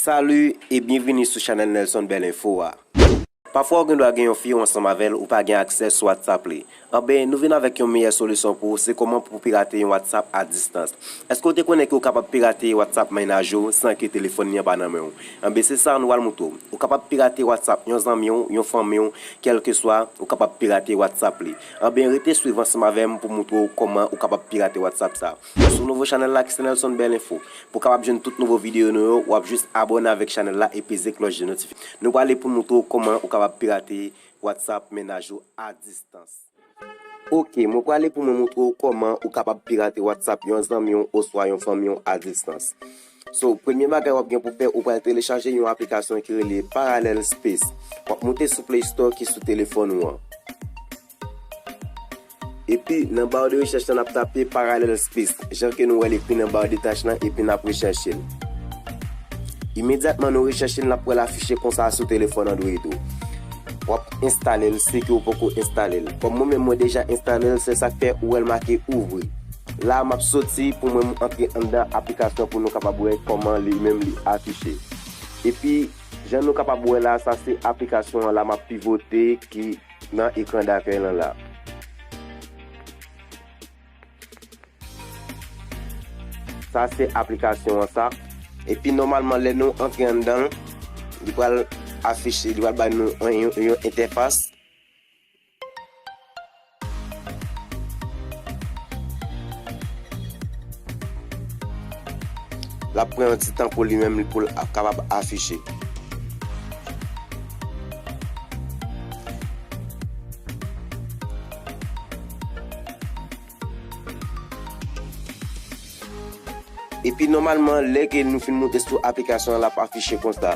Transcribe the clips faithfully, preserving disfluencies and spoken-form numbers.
Salut e byenvini sou chanèl Nelson Bel Info a. Pafwa ou gen dwa gen yon fi ou ansanm avè l ou pa gen aksè sou WhatsApp li. Anben, nou vin avèk yon meyè solisyon pou ou, se kòman pou pirate yon WhatsApp a distans. Èske w te konnen ke w kapab pirate WhatsApp mennaj ou san ke telefòn li an pa nan men w? Anben, se sa nou pral montre w. Ou kapab pirate WhatsApp yon zanmi w, yon fanmi w, kèlkeswa, ou kapab pirate WhatsApp li. Anben, rete swiv ansanm avè m pou montre w kòman ou kapab pirate WhatsApp sa. Si w nouvo chanèl la ki se Nelson Bel Info, pou w kapab jwenn tout nouvo videyo nou yo, w ap jis abòne avèk chanèl la epi ze klòch de notifikasyon. Nou prale pou n montre w kòman ou kapab pirate WhatsApp mennaj ou a distans. Ok, mwen prale pou mwen montre w kòman ou kapab pirate WhatsApp yon zanmi w oswa yon fanmi w a distans. So, premye bagay w ap gen pou fè, ou pral telechaje yon aplikasyon ki rele Parallel Space. W ap moute sou Play Store ki sou telefòn ou an. Epi, nan ba de rechèch lan, n ap tape Parallel Space, jan ke nou wè l ekri nan ba de tach lan, epi n ap rechèche l. Imedyatman nou rechèche l, n ap wè l afiche konsa sou telefòn Android ou. W ap enstale l, si ke w poko enstale l. Kòm mwen menm, mwen deja enstale l, se sa k fè ou wè l make ouvri. La, m ap soti pou mwen antre anndan aplikasyon pou nou kapab wè kòman li menm li afiche. Epi, jan nou kapab wè la, sa se aplikasyon an la m ap pivote ki nan ekran dakèy lan la. Sa se aplikasyon an sa. Epi nòmalman lè nou antre anndan l, li pral afiche, li pral bay nou yon, yon, yon entèfas. L ap pran yon ti tan pou li menm pou l kapab afiche. Epi nòmalman, lè ke nou fin moute sou aplikasyon an, l ap afiche konsa.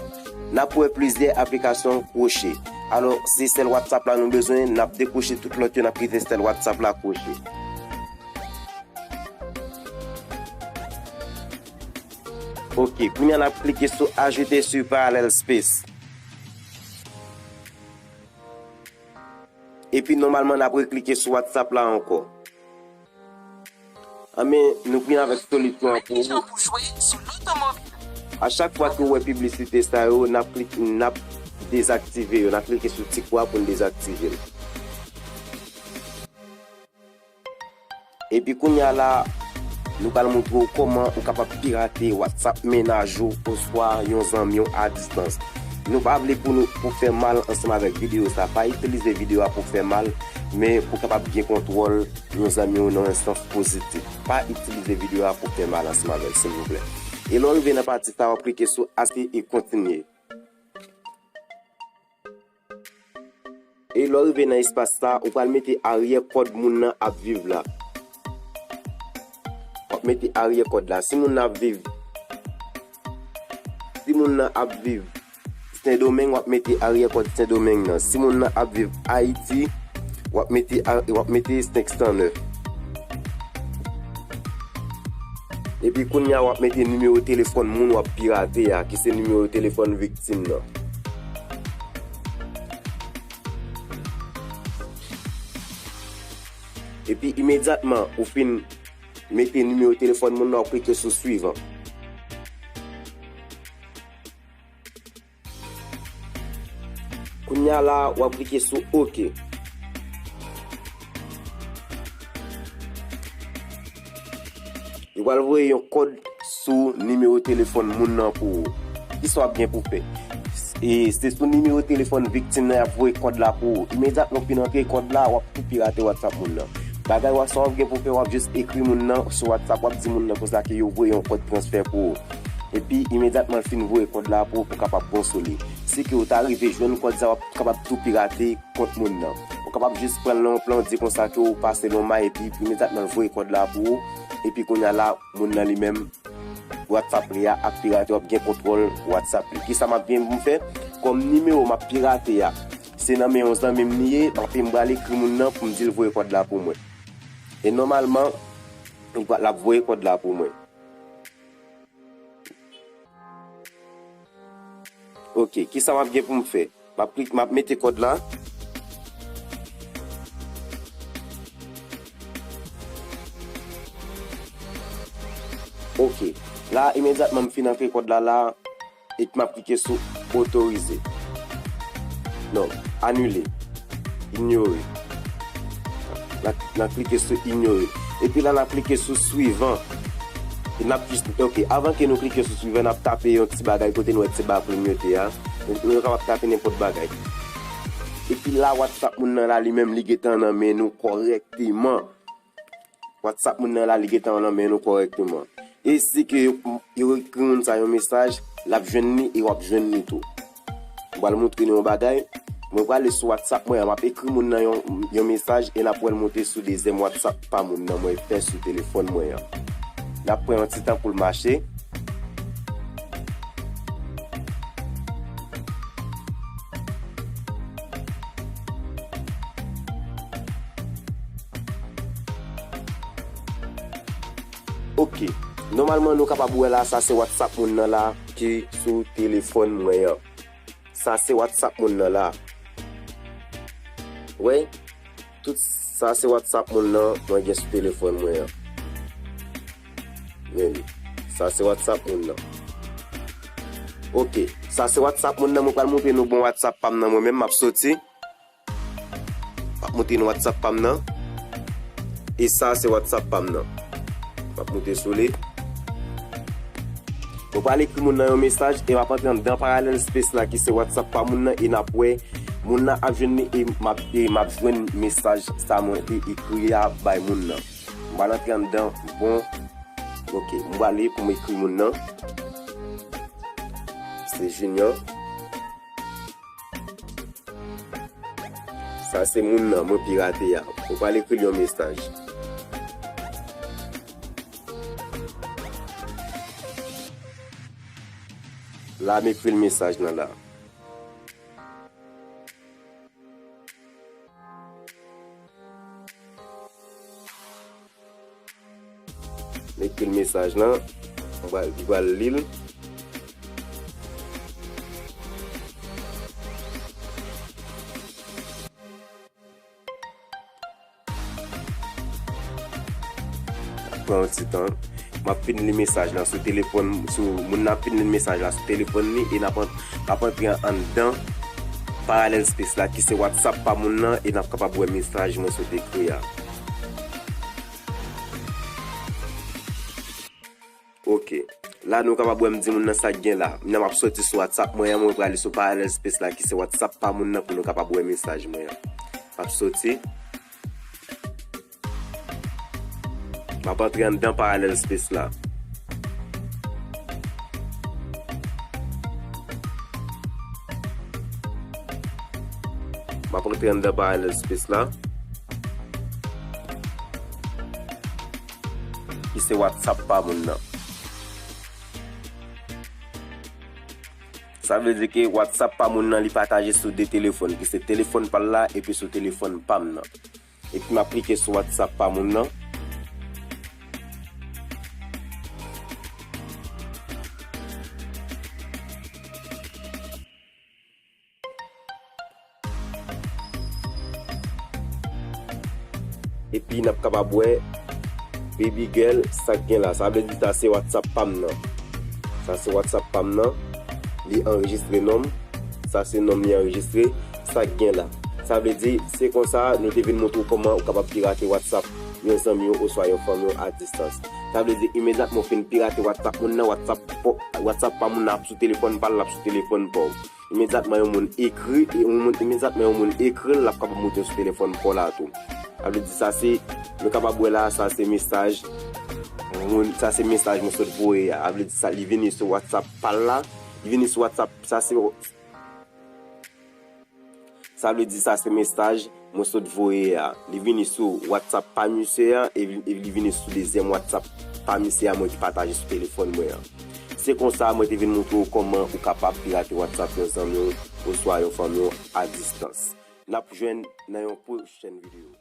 N ap wè plizyè aplikasyon kwoche. Alò, se sèl WhatsApp la nou bezwen, n ap dekwoche tout lòt yo, n ap kite sèl WhatsApp la kwoche. Ok, kounye a n ap klike sou Ajouter sur Parallel Space. Epi nòmalman n ap reklike sou WhatsApp la ankò. Anben, nou vin avèk solisyon an pou ou. A chak fwa ke w wè piblisite sa yo, n ap klik, n ap dezaktive yo, n ap klike sou ti kwa pou n dezaktive l. Epi kounye a la, nou pral montre w kòman ou kapab pirate WhatsApp mennaj ou oswa yon zanmi w a distans. Nou pa vle pou nou, pou fè mal ansanm avèk videyo sa. Pa itilize videyo a pou fè mal, men pou kapab gen kontwòl yon zanmi w nan yon sans pozitif. Pa itilize videyo a pou fè mal ansanm avè l, silvouplè. E lè w rive nan pati sa, w ap klike sou Aksepte e Kontinye. E lè w rive nan espas sa, ou pral mete aryè kòd moun nan ap viv la. W ap mete aryè kòd la. Si moun nan ap viv, si moun nan ap viv Sendomeng, w ap mete aryè kòd Sendomeng nan. Si moun nan ap viv Ayiti, w ap mete a-, w ap mete senk san nèf. Epi kounye a, w ap mete nimewo telefòn moun w ap pirate a, ki se nimewo telefòn viktim nan. Epi imedyatman ou fin mete nimewo telefòn moun nan, w ap klike sou swivan. Kounye a la, w ap klike sou oke. Yo pral voye yon kòd sou nimewo telefòn moun nan pou ou. Kisa w ap gen pou fè? E se sou nimewo telefòn viktim nan y ap voye kòd la pou ou. Imedyatman w fin antre kòd la, w ap tou pirate WhatsApp moun nan. Bagay w ap, sa w ap gen pou fè, w ap jis ekri moun nan sou WhatsApp, w ap di moun nan konsa ke yo voye yon kòd transfè pou ou. Epi imedyatman l fin voye kòd la pou ou, pou w kapab bon sou li. Si ke w ta rive jwenn kòd sa, w ap kapab tou pirate kont moun nan. Ou kapab jis pran l nan yon plan, w di konsa ke w pase l yon may, epi imedyatman l voye kòd la pou ou. Epi kounye a la, moun nan li menm, WhatsApp li a ap pirate, w ap gen kontwòl WhatsApp li. Kisa m ap gen pou m fè? Kòm nimewo m ap pirate a, se nan men yon zanmi m li ye, anfen m pral ekri moun nan pou m di l voye kòd la pou mwen. E nòmalman, li pral, l ap voye kòd la pou mwen. Ok, kisa m ap gen pou m fè? M ap klik, m ap mete kòd la. Ok. La, imedyatman m fin antre kòd la, la, Epi m ap klike sou otorize. Non, anile. Inyore. N a, n a klike sou inyore. Epi la, n a klike sou swivan. E n ap jis, ok, avan ke nou klike sou swivan, n ap tape yon ti bagay kote nou wè ti ba klimyote a. Nou, nou kapab tape nenpòt bagay. Epi la, WhatsApp moun nan la, li menm, li gentan nan men nou kòrèkteman. WhatsApp moun nan la, li gentan nan men nou kòrèkteman. E si ke yo, yo ekri moun sa yon mesaj, l ap jwenn li e w ap jwenn li tou. M pral montre nou yon bagay. Mwen prale sou WhatsApp mwen an, m ap ekri moun nan yon, yon mesaj e n ap wè l monte sou dezyèm WhatsApp pa moun nan mwen fè sou telefòn mwen an. N ap pran yon ti tan pou l mache. Ok. Nòmalman, nou kapab wè la, sa se WhatsApp moun nan la ki sou telefòn mwen an. Sa se WhatsApp moun nan la. Wè, tout sa se WhatsApp moun nan mwen gen sou telefòn mwen an. Men li. Sa se WhatsApp moun nan. Ok, sa se WhatsApp moun nan. Mwen pral montre nou bon WhatsApp pa m nan mwen menm. M ap soti. M ap montre nou WhatsApp pa m nan. E sa se WhatsApp pa m nan. M ap monte sou li. Mwen pral ekri moun nan yon mesaj e m ap antre anndan parallel space la ki se WhatsApp pa moun nan e n ap wè moun nan ap jwenn li e m ap, e m ap jwenn mesaj sa mwen te ekri a bay moun nan. M pral antre anndan, bon, ok, m prale pou m ekri moun nan. Se Junior. Sa se moun nan mwen pirate a. Ou pral ekri l yon mesaj. La, m ekri l mesaj nan la. M ekri l mesaj lan. Mwen pral, li pral li l. Pran yon ti tan. M ap fin li mesaj lan sou telefòn, sou, moun nan ap fin li mesaj la sou telefòn li e n ap an-, n ap antre anndan parallel space la ki se WhatsApp pa moun nan e n ap kapab wè mesaj mwen sot ekri a. Ok. La nou kapab wè m di moun nan sa k gen la. M nan m ap soti sou WhatsApp mwen an, mwen prale sou parallel space la ki se WhatsApp pa moun nan pou nou kapab wè mesaj mwen an. M ap soti. M ap antre anndan parallel space la. M ap antre anndan parallel space la. Ki se WhatsApp pa moun nan. Sa vle di ke WhatsApp pa moun nan li pataje sou de telefòn, ki se telefòn pa l la epi sou telefòn pa m nan. Epi m ap klike sou WhatsApp pa moun nan. Epi n ap kapab wè baby girl sa k gen la. Sa vle di sa se WhatsApp pa m nan. Sa se WhatsApp pa m nan. Li anrejistre non m. Sa se non m li anrejistre. Sa k gen la. Sa vle di se konsa nou te vin montre w kòman ou kapab pirate WhatsApp yon zanmi w oswa yon fanmi w a distans. Sa vle di imedyatman w fin pirate WhatsApp moun nan, WhatsApp, WhatsApp pa moun nan ap sou telefòn pa l, l ap sou telefòn pa w. Imedyatman yon moun ekri, e yon moun, imedyatman yon moun ekri l, l ap kapab monte sou telefòn pa w la tou. Sa vle di sa se, nou kapab wè la, sa se mesaj, moun, sa se mesaj mwen sot voye a. Sa vle di sa, li vini sou WhatsApp pa l la, li vini sou WhatsApp, sa se, sa vle di sa se mesaj mwen sot voye a. Li vini sou WhatsApp pa misye a, e li, e li vini sou dezyèm WhatsApp pa misye a mwen ki pataje sou telefòn mwen an. Se konsa mwen te vin montre w kòman ou kapab pirate WhatsApp yon zanmi w oswa yon fanmi w a distans. N ap jwenn nan yon pwochèn videyo.